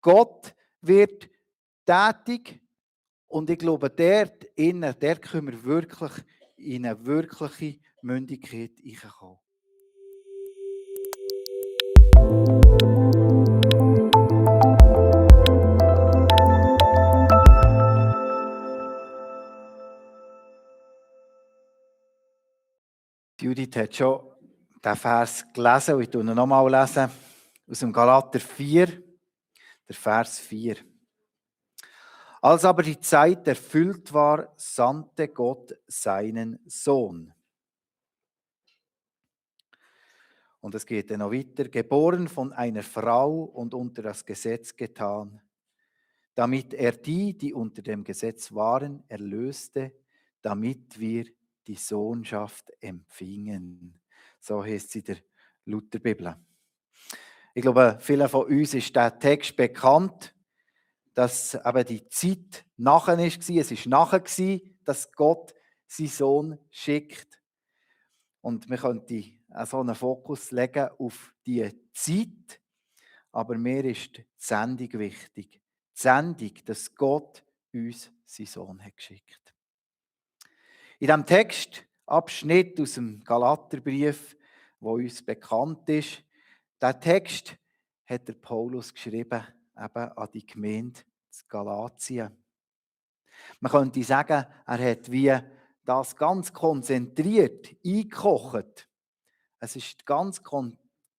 Gott wird tätig und ich glaube, dort können wir wirklich in eine wirkliche Mündigkeit hineinkommen. Judith hat schon diesen Vers gelesen und ich lese ihn nochmal aus dem Galater 4, der Vers 4. Als aber die Zeit erfüllt war, sandte Gott seinen Sohn. Und es geht dann noch weiter. Geboren von einer Frau und unter das Gesetz getan, damit er die unter dem Gesetz waren, erlöste, damit wir die Sohnschaft empfingen. So heißt sie in der Lutherbibel. Ich glaube, vielen von uns ist der Text bekannt, dass eben die Zeit nachher war. Es war nachher, dass Gott seinen Sohn schickt. Und man könnte so einen Fokus legen auf die Zeit. Aber mir ist die Sendung wichtig. Die Sendung, dass Gott uns seinen Sohn hat geschickt. In diesem Textabschnitt aus dem Galaterbrief, der uns bekannt ist, diesen Text hat der Paulus geschrieben, eben an die Gemeinde zu Galatien. Man könnte sagen, er hat wie das ganz konzentriert eingekocht. Es ist ganz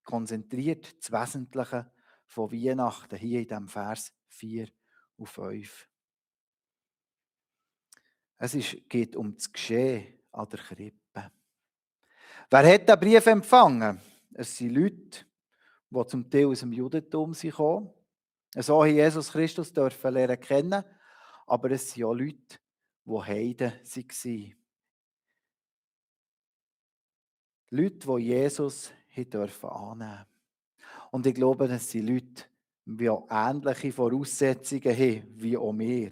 konzentriert das Wesentliche von Weihnachten, hier in diesem Vers 4 und 5. Geht um das Geschehen an der Krippe. Wer hat den Brief empfangen? Es sind Leute, die zum Teil aus dem Judentum gekommen sind. So haben Jesus Christus lernen kennen, aber es sind auch Leute, die Heiden waren. Leute, die Jesus annehmen durften. Und ich glaube, das sind Leute, die auch ähnliche Voraussetzungen haben wie auch wir.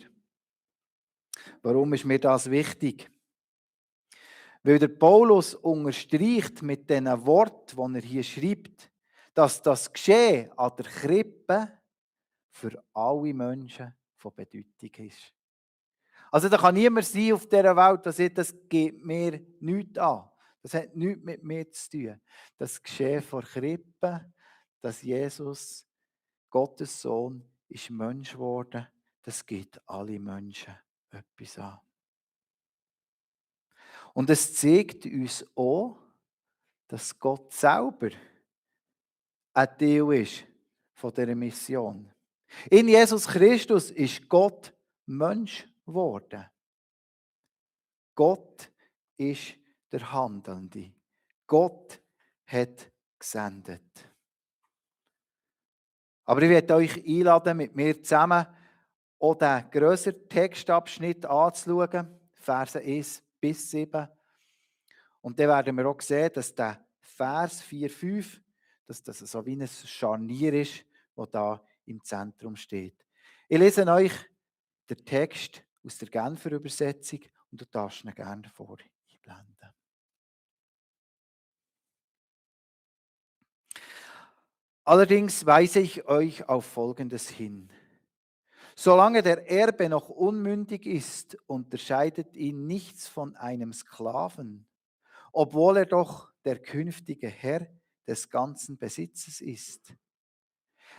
Warum ist mir das wichtig? Weil der Paulus unterstreicht mit diesen Worten, die er hier schreibt, dass das Geschehen an der Krippe für alle Menschen von Bedeutung ist. Also da kann niemand sein auf dieser Welt, der sagt, das geht mir nichts an. Das hat nichts mit mir zu tun. Das Geschehen vor Krippe, dass Jesus, Gottes Sohn, ist Mensch geworden, das geht alle Menschen etwas an. Und es zeigt uns auch, dass Gott selber ein Teil ist von dieser Mission. In Jesus Christus ist Gott Mensch geworden. Gott ist der Handelnde. Gott hat gesendet. Aber ich werde euch einladen, mit mir zusammen auch den grösseren Textabschnitt anzuschauen, Verse 1 bis 7. Und dann werden wir auch sehen, dass der Vers 4, 5, dass das so wie ein Scharnier ist, das da im Zentrum steht. Ich lese euch den Text aus der Genfer Übersetzung und du darfst ihn gerne vor einblenden. Allerdings weise ich euch auf Folgendes hin. Solange der Erbe noch unmündig ist, unterscheidet ihn nichts von einem Sklaven, obwohl er doch der künftige Herr des ganzen Besitzes ist.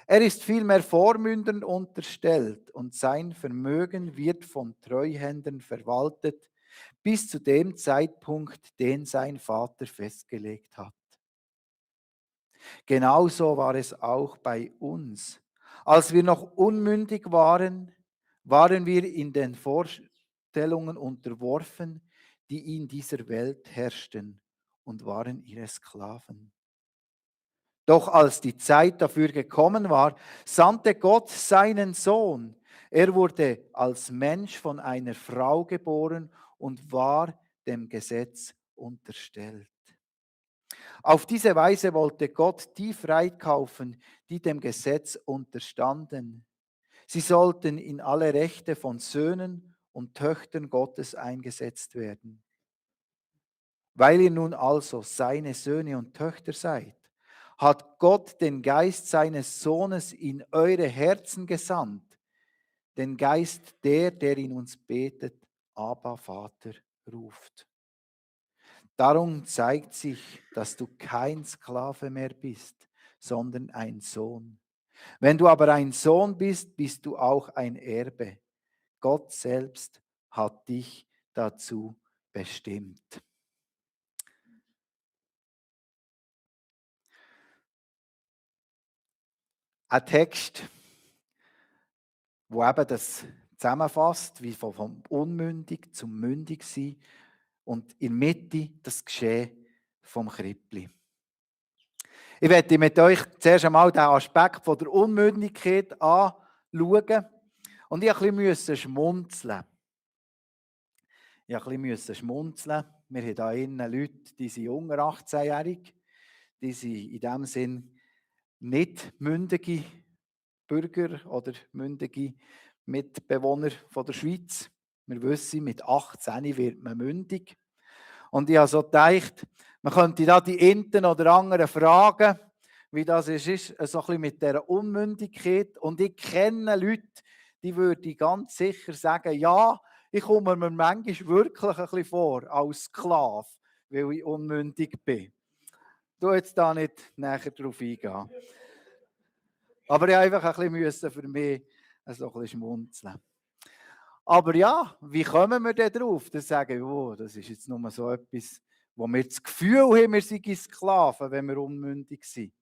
Er ist vielmehr Vormündern unterstellt und sein Vermögen wird von Treuhändern verwaltet, bis zu dem Zeitpunkt, den sein Vater festgelegt hat. Genauso war es auch bei uns. Als wir noch unmündig waren, waren wir in den Vorstellungen unterworfen, die in dieser Welt herrschten und waren ihre Sklaven. Doch als die Zeit dafür gekommen war, sandte Gott seinen Sohn. Er wurde als Mensch von einer Frau geboren und war dem Gesetz unterstellt. Auf diese Weise wollte Gott die freikaufen, die dem Gesetz unterstanden. Sie sollten in alle Rechte von Söhnen und Töchtern Gottes eingesetzt werden. Weil ihr nun also seine Söhne und Töchter seid, hat Gott den Geist seines Sohnes in eure Herzen gesandt, den Geist der in uns betet, Abba, Vater, ruft. Darum zeigt sich, dass du kein Sklave mehr bist, sondern ein Sohn. Wenn du aber ein Sohn bist, bist du auch ein Erbe. Gott selbst hat dich dazu bestimmt. Ein Text, wo eben das zusammenfasst, wie vom Unmündig zum Mündig sein und in der Mitte das Geschehen vom Krippli. Ich werde mit euch zuerst einmal den Aspekt von der Unmündigkeit anschauen und ich musste ein bisschen schmunzeln. Wir haben hier innen Leute, die sind unter 18-jährig, die sind in dem Sinn nicht mündige Bürger oder mündige Mitbewohner von der Schweiz. Wir wissen, mit 18 wird man mündig. Und ich habe so gedacht, man könnte da die einen oder anderen fragen, wie das ist so ein bisschen mit dieser Unmündigkeit. Und ich kenne Leute, die würden ganz sicher sagen, ja, ich komme mir manchmal wirklich ein bisschen vor als Sklave, weil ich unmündig bin. Ich muss jetzt da nicht näher drauf eingehen. Aber ich musste einfach ein bisschen für mich so ein bisschen schmunzeln. Aber ja, wie kommen wir denn drauf? Das sagen, oh, das ist jetzt nur so etwas, wo wir das Gefühl haben, wir seien Sklaven, wenn wir unmündig sind.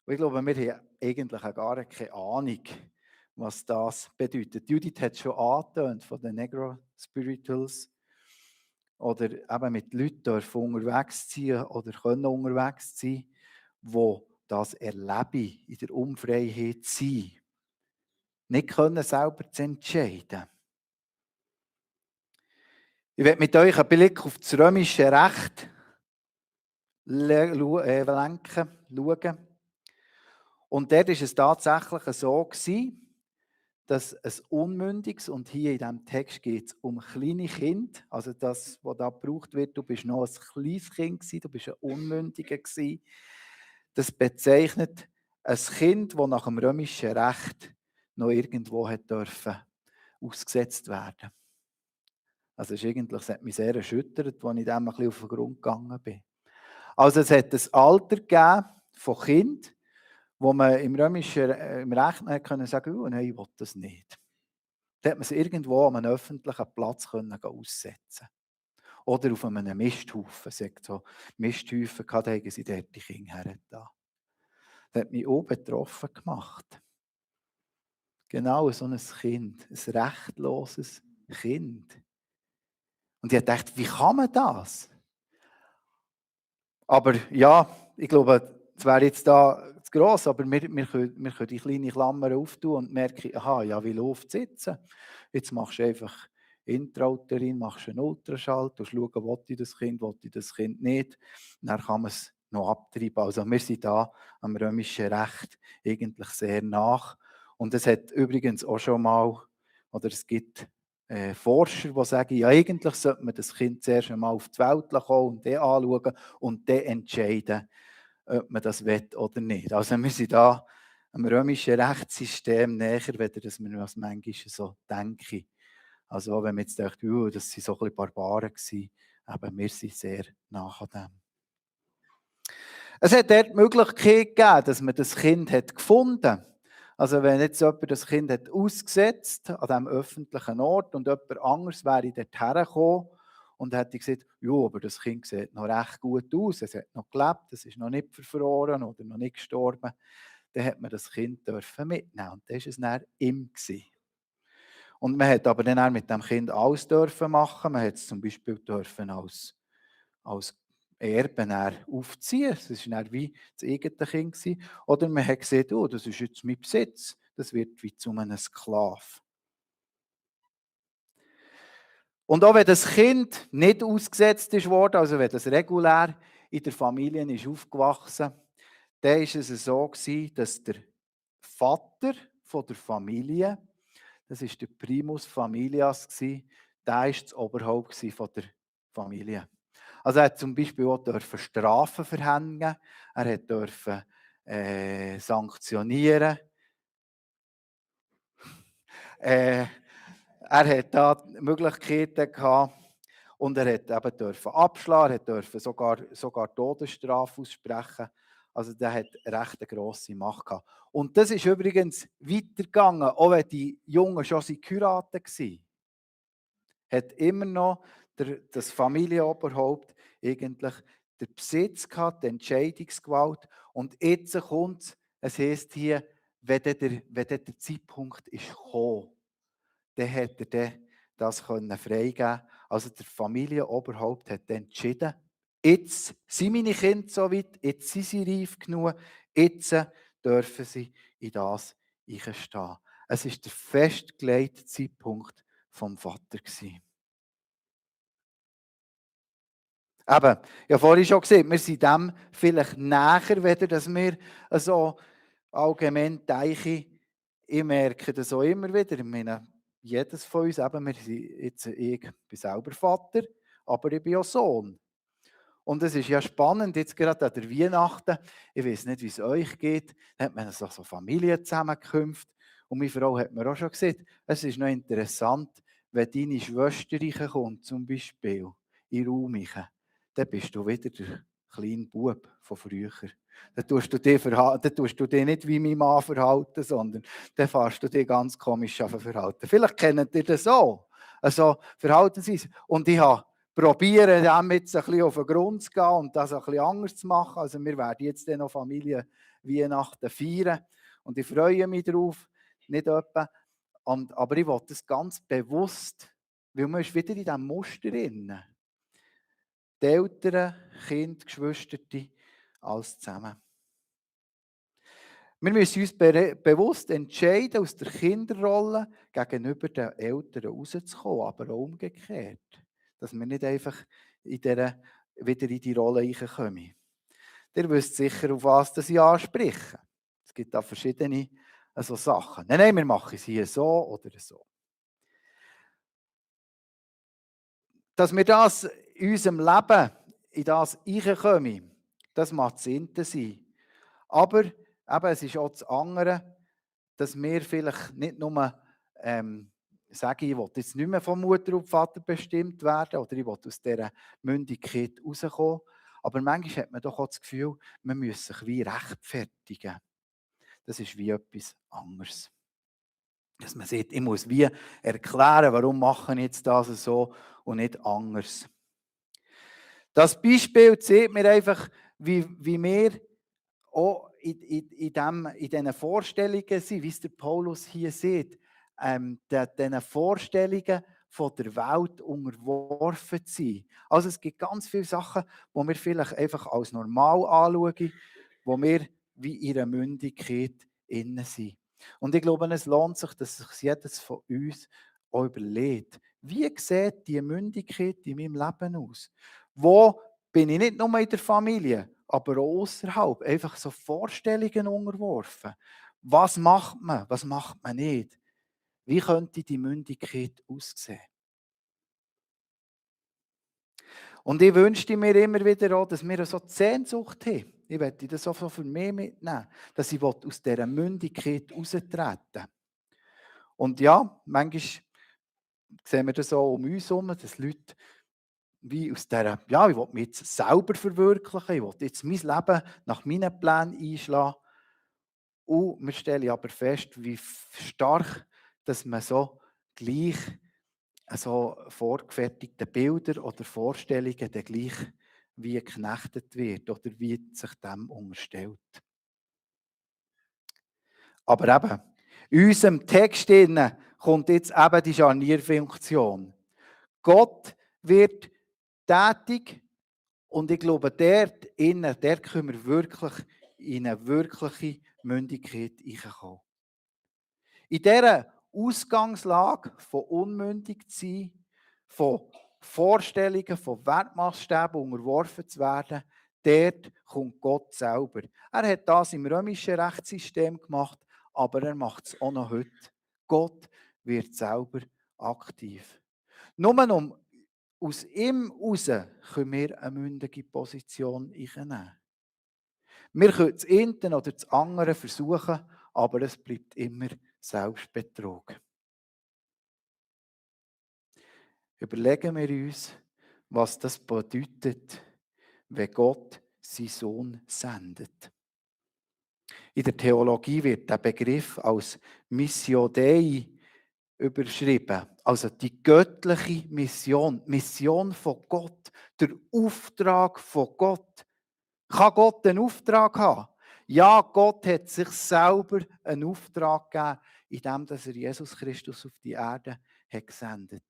Und ich glaube, wir haben eigentlich gar keine Ahnung, was das bedeutet. Judith hat es schon angetönt von den Negro Spirituals. Oder eben mit Leuten dürfen unterwegs sein oder können unterwegs sein, die das erleben, in der Unfreiheit sein. Nicht können, selber zu entscheiden. Ich werde mit euch einen Blick auf das römische Recht lenken, schauen. Und dort war es tatsächlich so, dass ein unmündiges, und hier in diesem Text geht es um kleine Kinder, also das, was da gebraucht wird, du bist noch ein kleines Kind gewesen, du bist ein Unmündiger gewesen. Das bezeichnet ein Kind, das nach dem römischen Recht noch irgendwo hat dürfen ausgesetzt werden. Also das hat mich sehr erschüttert, als ich dem ein bisschen auf den Grund gegangen bin. Also es hat ein Alter gegeben von Kind, wo man im römischen im Recht können sagen, oh nein, ich will das nicht. Da hat man es irgendwo an einem öffentlichen Platz können aussetzen. Oder auf einem Misthaufen. Es hat so Misthäufen gehabt, da haben sie dort die Kinder hergetan. Das hat mich auch betroffen gemacht. Genau so ein Kind, ein rechtloses Kind. Und ich dachte, wie kann man das? Aber ja, ich glaube, es wäre jetzt da zu gross, aber wir können die kleine Klammer auftun und merken, aha, ja, wie läuft es jetzt? Jetzt machst du einfach Intrauterin, machst einen Ultraschall, du schauen, will ich das Kind nicht. Dann kann man es noch abtreiben. Also wir sind da am römischen Recht eigentlich sehr nach. Und es hat übrigens auch schon mal, oder es gibt Forscher, die sagen, ja, eigentlich sollte man das Kind zuerst einmal auf die Welt kommen und dann anschauen und dann entscheiden, ob man das will oder nicht. Also wir sind da am römischen Rechtssystem näher, weder dass wir das manchmal so denken. Also wenn man jetzt denkt, das sind so ein bisschen Barbaren gewesen, aber wir sind sehr nach an dem. Es hat dort die Möglichkeit gegeben, dass man das Kind hat gefunden hat. Also wenn jetzt jemand das Kind hat ausgesetzt an diesem öffentlichen Ort und jemand anderes wäre dort hergekommen und hätte gesagt, ja, aber das Kind sieht noch recht gut aus, es hat noch gelebt, es ist noch nicht verfroren oder noch nicht gestorben, dann hat man das Kind mitnehmen und dann war es dann ihm. Und man hat aber dann auch mit dem Kind alles dürfen machen. Man hat es zum Beispiel dürfen als Erben aufziehen. Das war dann wie das eigene Kind. Oder man hat gesagt, oh, das ist jetzt mein Besitz. Das wird wie zu einem Sklaven. Und auch wenn das Kind nicht ausgesetzt ist worden, also wenn das regulär in der Familie ist aufgewachsen, dann war es so gewesen, dass der Vater von der Familie, das ist der Primus Familias, der war das Oberhaupt von der Familie. Also er hat zum Beispiel auch dürfen Strafen verhängen, er durfte sanktionieren, äh, er hat da Möglichkeiten gehabt und er hat eben dürfen abschlagen, er durfte sogar Todesstrafe aussprechen. Also der hat recht eine grosse Macht gehabt. Und das ist übrigens weitergegangen, auch wenn die Jungen schon geheiratet waren. Hat immer noch das Familienoberhaupt eigentlich den Besitz gehabt, die Entscheidungsgewalt. Und jetzt kommt es heisst hier, wenn der Zeitpunkt ist gekommen, dann hat er das freigeben. Also der Familienoberhaupt hat dann entschieden, jetzt sind meine Kinder so weit, jetzt sind sie reif genug, jetzt dürfen sie in das einstehen. Es war der festgelegte Zeitpunkt vom Vater gewesen. Eben, ja vorhin schon gesehen, wir sind dem vielleicht näher, weder dass wir so allgemein denken. Ich merke das auch immer wieder. Ich meine, jedes von uns, eben, wir sind jetzt, ich bin selber Vater, aber ich bin auch Sohn. Und es ist ja spannend, jetzt gerade an der Weihnachten, ich weiß nicht, wie es euch geht, da hat man so Familienzusammenkünfte. Und meine Frau hat mir auch schon gesagt, es ist noch interessant, wenn deine Schwester kommt, zum Beispiel, in den Raum rein, dann bist du wieder der kleine Bub von früher. Dann tust du dich nicht wie mein Mann verhalten, sondern dann fährst du dich ganz komisch verhalten. Vielleicht kennt ihr das auch. Also Verhaltensweise. Und ich habe probieren, dem jetzt ein bisschen auf den Grund zu gehen und das ein bisschen anders zu machen. Also wir werden jetzt noch Familie Weihnachten feiern und ich freue mich darauf, nicht etwa. Aber ich will das ganz bewusst, weil man ist wieder in diesem Muster drin. Die Eltern, Kinder, Geschwister, alles zusammen. Wir müssen uns bewusst entscheiden, aus der Kinderrolle gegenüber den Eltern rauszukommen, aber auch umgekehrt. Dass wir nicht einfach wieder in die Rolle reinkommen. Ihr wisst sicher, auf was ich anspreche. Es gibt da verschiedene Sachen. Nein, wir machen es hier so oder so. Dass wir das in unserem Leben, in das reinkommen, das macht Sinn sein. Aber eben, es ist auch das andere, dass wir vielleicht nicht nur sagen, ich will jetzt nicht mehr von Mutter und Vater bestimmt werden oder ich will aus dieser Mündigkeit rauskommen. Aber manchmal hat man doch auch das Gefühl, man müsse sich wie rechtfertigen. Das ist wie etwas anderes. Dass man sieht, ich muss wie erklären, warum mache ich jetzt das so und nicht anders. Das Beispiel zeigt mir einfach, wie wir auch in diesen Vorstellungen sind, wie es der Paulus hier sieht, diesen Vorstellungen von der Welt unterworfen zu sein. Also es gibt ganz viele Sachen, die wir vielleicht einfach als normal anschauen, wo wir wie in einer Mündigkeit innen sind. Und ich glaube, es lohnt sich, dass sich jedes von uns auch überlegt, wie sieht diese Mündigkeit in meinem Leben aus? Wo bin ich nicht nur in der Familie, aber auch außerhalb, einfach so Vorstellungen unterworfen. Was macht man nicht? Wie könnte die Mündigkeit aussehen? Und ich wünschte mir immer wieder auch, dass wir so die Sehnsucht haben. Ich möchte das auch für mich mitnehmen, dass ich aus dieser Mündigkeit raustreten. Und ja, manchmal sehen wir das auch um uns herum, dass Leute wie aus dieser, ja, ich will mich jetzt selber verwirklichen, ich will jetzt mein Leben nach meinen Plänen einschlagen. Und wir stellen aber fest, wie stark, dass man so gleich so vorgefertigte Bilder oder Vorstellungen dann gleich wie geknechtet wird oder wie sich dem unterstellt. Aber eben, in unserem Text kommt jetzt eben die Scharnierfunktion. Gott wird tätig und ich glaube, dort können wir wirklich in eine wirkliche Mündigkeit hineinkommen. In dieser Ausgangslage von unmündig zu sein, von Vorstellungen, von Wertmaßstäben unterworfen zu werden, dort kommt Gott selber. Er hat das im römischen Rechtssystem gemacht, aber er macht es auch noch heute. Gott wird selber aktiv. Nur um aus ihm heraus können wir eine mündige Position einnehmen. Wir können das eine oder das andere versuchen, aber es bleibt immer Selbstbetrug. Überlegen wir uns, was das bedeutet, wenn Gott seinen Sohn sendet. In der Theologie wird der Begriff als Missio Dei überschrieben, also die göttliche Mission, die Mission von Gott, der Auftrag von Gott. Kann Gott einen Auftrag haben? Ja, Gott hat sich selber einen Auftrag gegeben, indem er Jesus Christus auf die Erde hat gesendet.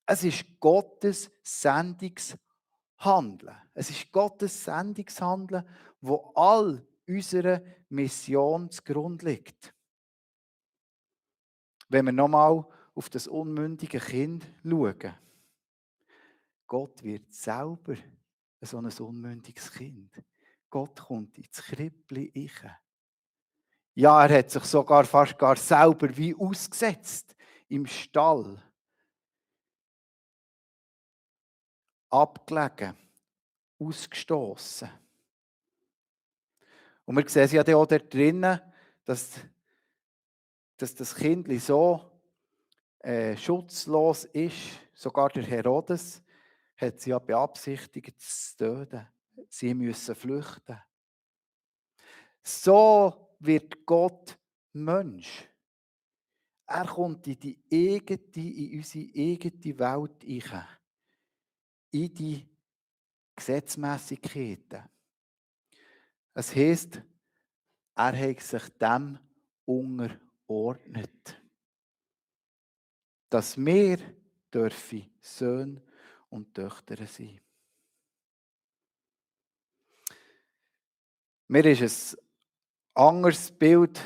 Es ist Gottes Sendungshandeln. Es ist Gottes Sendungshandeln, wo all unserer Mission zugrunde liegt. Wenn wir nochmal auf das unmündige Kind schauen. Gott wird selber so ein unmündiges Kind. Gott kommt ins Krippli rein. Ja, er hat sich sogar fast gar selber wie ausgesetzt im Stall. Abgelegen, ausgestoßen. Und wir sehen es ja auch dort drinnen, dass das Kind so schutzlos ist. Sogar der Herodes hat sie ja beabsichtigt zu töten. Sie müssen flüchten. So wird Gott Mensch. Er kommt in unsere eigene Welt rein. In die Gesetzmässigkeiten. Es heisst, er hat sich dem unterordnet. Dass wir dürfen Söhne und Töchter sein. Mir ist ein anderes Bild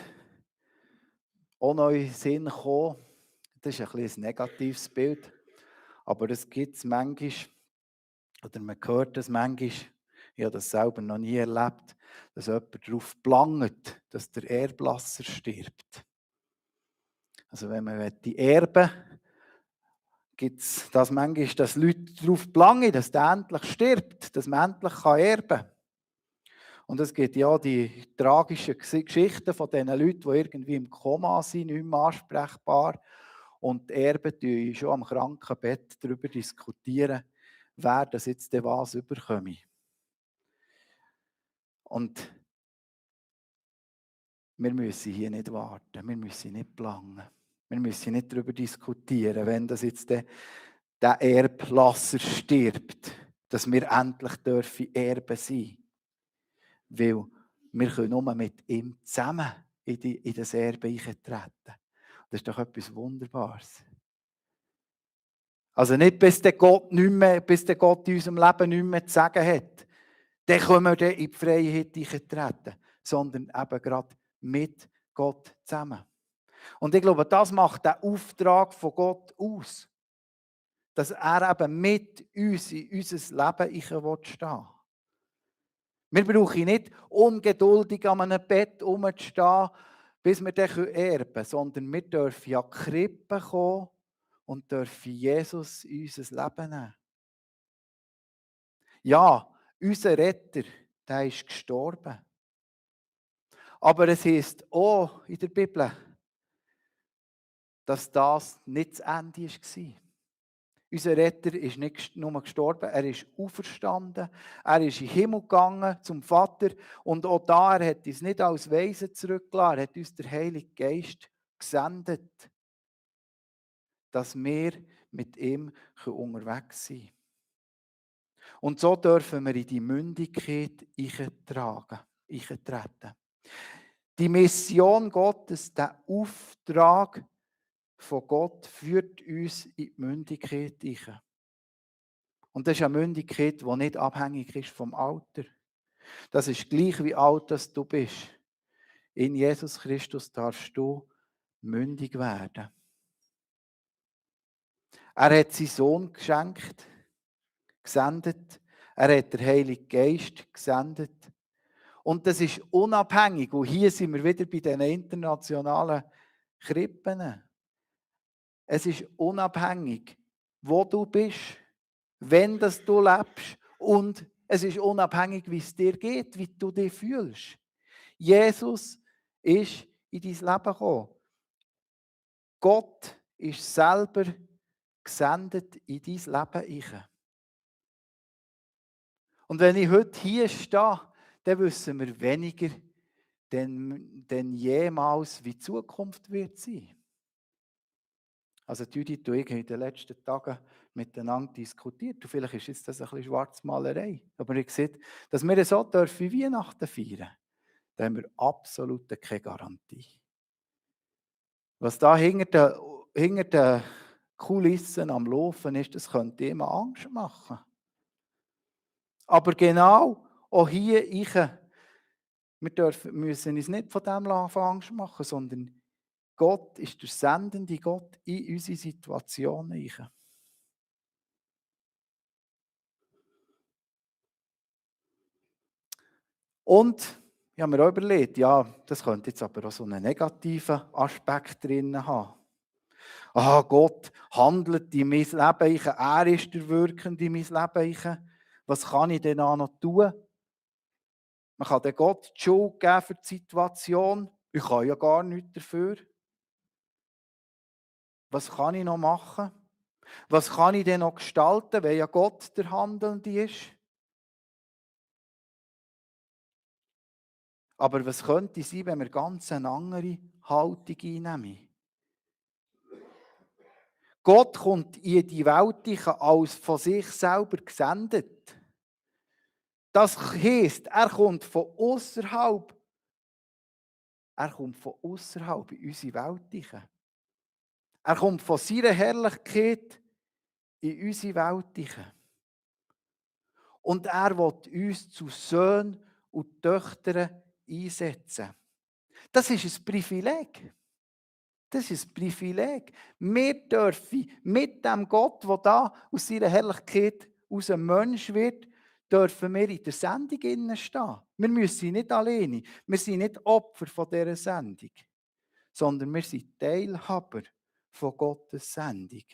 auch noch in den Sinn gekommen. Das ist ein bisschen ein negatives Bild. Aber es gibt es manchmal, oder man hört es manchmal, ich habe das selber noch nie erlebt, dass jemand darauf belangt, dass der Erblasser stirbt. Also wenn man die erben, gibt es das manchmal, dass Leute darauf belangen, dass der endlich stirbt, dass man endlich erben kann. Und es gibt ja die tragischen Geschichten von diesen Leuten, die irgendwie im Koma sind, nicht mehr ansprechbar. Und die Erben diskutieren schon am Krankenbett darüber diskutieren, wer das jetzt was überkomme. Und wir müssen hier nicht warten, wir müssen nicht planen. Wir müssen nicht darüber diskutieren, wenn das jetzt der Erblasser stirbt, dass wir endlich dürfen Erben sein. Weil wir können nur mit ihm zusammen in das Erbe eintreten. Das ist doch etwas Wunderbares. Also nicht, bis der Gott in unserem Leben nicht mehr zu sagen hat, dann können wir in die Freiheit eintreten, sondern eben gerade mit Gott zusammen. Und ich glaube, das macht den Auftrag von Gott aus. Dass er eben mit uns in unser Leben stehen will. Wir brauchen nicht ungeduldig an einem Bett herumzustehen, bis wir dann erben können, sondern wir dürfen an die Krippe kommen und dürfen Jesus in unser Leben nehmen. Ja, unser Retter, der ist gestorben. Aber es heisst auch in der Bibel, dass das nicht das Ende war. Unser Retter ist nicht nur gestorben, er ist auferstanden, er ist in den Himmel gegangen zum Vater und auch da, er hat uns nicht als Weisen zurückgelassen, er hat uns der Heilige Geist gesendet, dass wir mit ihm unterwegs sein können. Und so dürfen wir in die Mündigkeit eintreten. Die Mission Gottes, der Auftrag von Gott führt uns in die Mündigkeit ein. Und das ist eine Mündigkeit, die nicht abhängig ist vom Alter. Das ist gleich wie alt dass du bist. In Jesus Christus darfst du mündig werden. Er hat seinen Sohn geschenkt, gesendet. Er hat den Heiligen Geist gesendet. Und das ist unabhängig. Und hier sind wir wieder bei diesen internationalen Krippen. Es ist unabhängig wo du bist, wenn das du lebst und es ist unabhängig, wie es dir geht, wie du dich fühlst. Jesus ist in dein Leben gekommen. Gott ist selber gesendet in dein Leben hinein. Und wenn ich heute hier stehe, dann wissen wir weniger denn jemals, wie die Zukunft wird sein. Also Judith und ich haben in den letzten Tagen miteinander diskutiert. Und vielleicht ist jetzt das ein bisschen Schwarzmalerei. Aber ich sehe, dass wir so dürfen wie Weihnachten feiern, da haben wir absolut keine Garantie. Was da hinter den Kulissen am Laufen ist, das könnte immer Angst machen. Aber genau auch hier, müssen uns nicht von dem Angst machen, sondern Gott ist der sendende Gott in unsere Situationen hinein. Und ich habe mir auch überlegt, ja, das könnte jetzt aber auch so einen negativen Aspekt drin haben. Ah, Gott handelt in mein Leben hinein, er ist der Wirkende in mein Leben hinein. Was kann ich denn auch noch tun? Man kann den Gott die Schuld geben für die Situation. Ich kann ja gar nichts dafür. Was kann ich noch machen? Was kann ich denn noch gestalten, wenn ja Gott der Handelnde ist? Aber was könnte sein, wenn wir ganz eine andere Haltung einnehmen? Gott kommt in die Welt als von sich selber gesendet. Das heisst, er kommt von außerhalb. Er kommt von außerhalb in unsere Welt. Er kommt von seiner Herrlichkeit in unsere Welt. Und er will uns zu Söhnen und Töchtern einsetzen. Das ist ein Privileg. Das ist ein Privileg. Wir dürfen mit dem Gott, der da aus seiner Herrlichkeit aus einem Mensch wird, dürfen wir in der Sendung stehen. Wir müssen nicht alleine. Wir sind nicht Opfer von dieser Sendung, sondern wir sind Teilhaber von Gottes Sendung.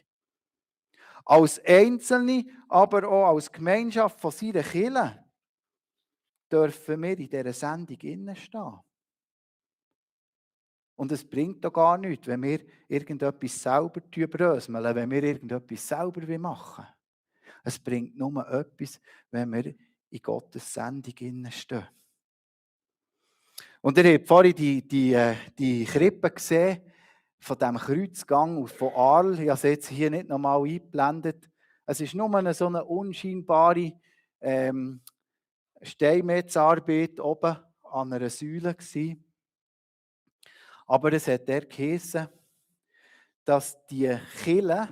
Als Einzelne, aber auch als Gemeinschaft von seiner Kirche dürfen wir in dieser Sendung stehen. Und es bringt doch gar nichts, wenn wir irgendetwas selber bröseln, wenn wir irgendetwas selber machen wollen. Es bringt nur etwas, wenn wir in Gottes Sendung stehen. Und ihr habt vorhin die Krippe gesehen von diesem Kreuzgang von Arles. Ich habe es jetzt hier nicht nochmal eingeblendet. Es ist nur so eine unscheinbare Steinmetzarbeit oben an einer Säule gewesen. Aber es hat geheißen, dass die Kille,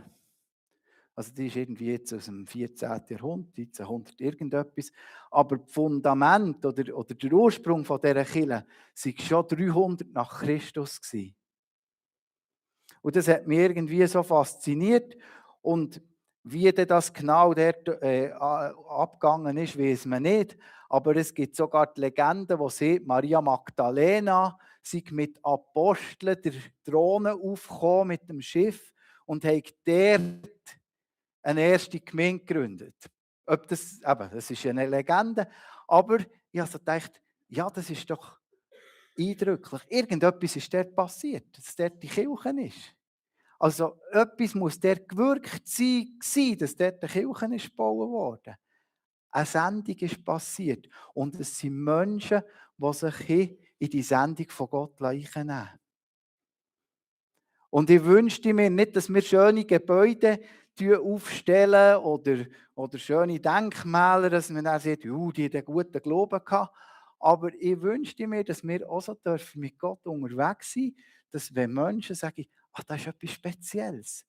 also die ist irgendwie jetzt aus dem 14. Jahrhundert, 1300 irgendetwas, aber das Fundament oder der Ursprung von dieser Kille war schon 300 nach Christus gewesen. Und das hat mich irgendwie so fasziniert. Und wie das genau dort abgegangen ist, weiß man nicht. Aber es gibt sogar die Legende, die sagt, Maria Magdalena sei mit Aposteln der Drohne aufgekommen mit dem Schiff und hat dort eine erste Gemeinde gegründet. Das ist eine Legende. Aber ich habe so gedacht, ja, das ist doch eindrücklich. Irgendetwas ist dort passiert, dass dort die Kirche ist. Also etwas muss dort gewirkt sein, dass dort eine Kirche ist gebaut worden. Eine Sendung ist passiert. Und es sind Menschen, die sich in die Sendung von Gott einnehmen. Und ich wünschte mir nicht, dass wir schöne Gebäude aufstellen oder schöne Denkmäler, dass man dann sieht, die haben einen guten Glauben gehabt. Aber ich wünschte mir, dass wir auch so mit Gott unterwegs sein dürfen, dass wenn Menschen sagen, ach, das ist etwas Spezielles.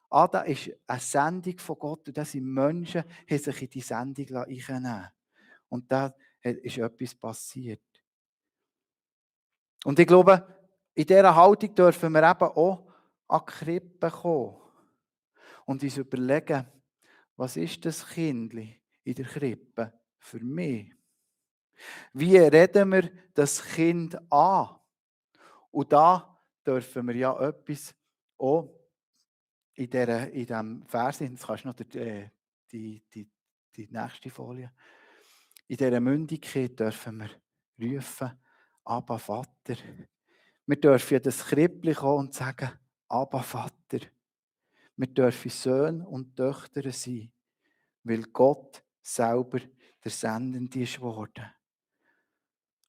Ah, da ist eine Sendung von Gott und da sind Menschen, die sich in die Sendung einnehmen. Und da ist etwas passiert. Und ich glaube, in dieser Haltung dürfen wir eben auch an die Krippe kommen und uns überlegen, was ist das Kindli in der Krippe für mich? Wie reden wir das Kind an? Und da dürfen wir ja etwas auch in diesem Vers, jetzt kannst du noch die nächste Folie, in dieser Mündigkeit dürfen wir rufen, Abba Vater. Wir dürfen in das Krippli kommen und sagen, Abba Vater. Wir dürfen Söhne und Töchter sein, weil Gott selber der Sendende ist geworden.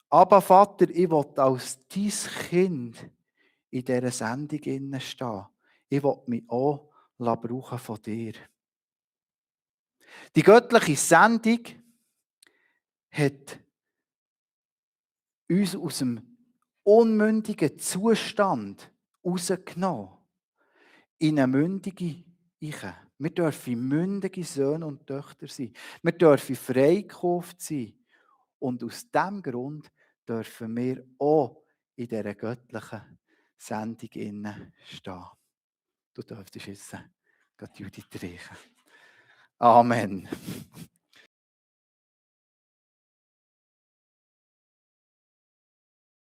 Abba Vater, ich will als dein Kind in dieser Sendung stehen. Ich will mich auch brauchen von dir. Die göttliche Sendung hat uns aus dem unmündigen Zustand rausgenommen in eine mündige Eiche. Wir dürfen mündige Söhne und Töchter sein. Wir dürfen freigekauft sein. Und aus diesem Grund dürfen wir auch in dieser göttlichen Sendung stehen. Du dürftest jetzt Judith reichen. Amen.